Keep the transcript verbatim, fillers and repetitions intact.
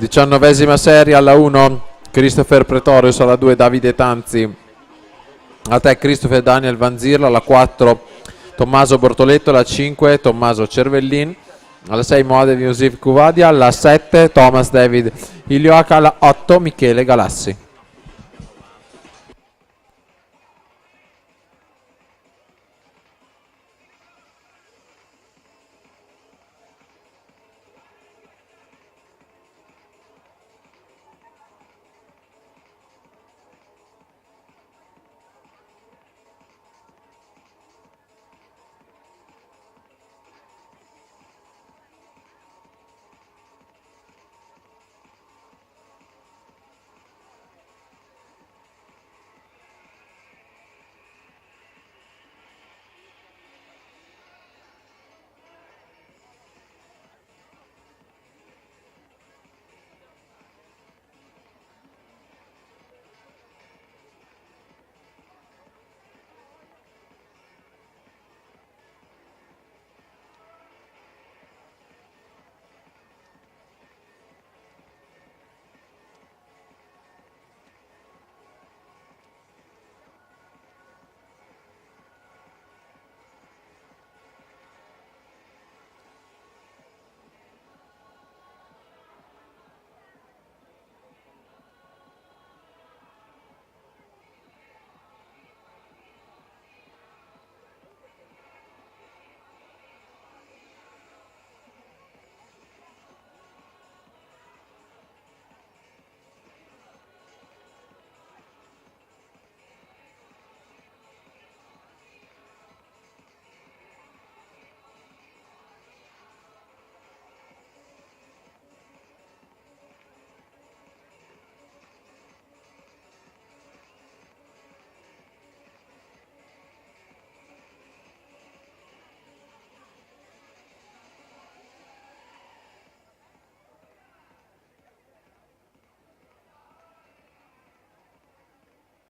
Diciannovesima serie, alla uno Christopher Pretorius, alla due Davide Tanzi, alla tre Christopher Daniel Vanzirla, alla quattro Tommaso Bortoletto, alla cinque Tommaso Cervellin, alla sei Mohamed Yusuf Kuvadia, alla sette Thomas David Ilioac, alla otto Michele Galassi.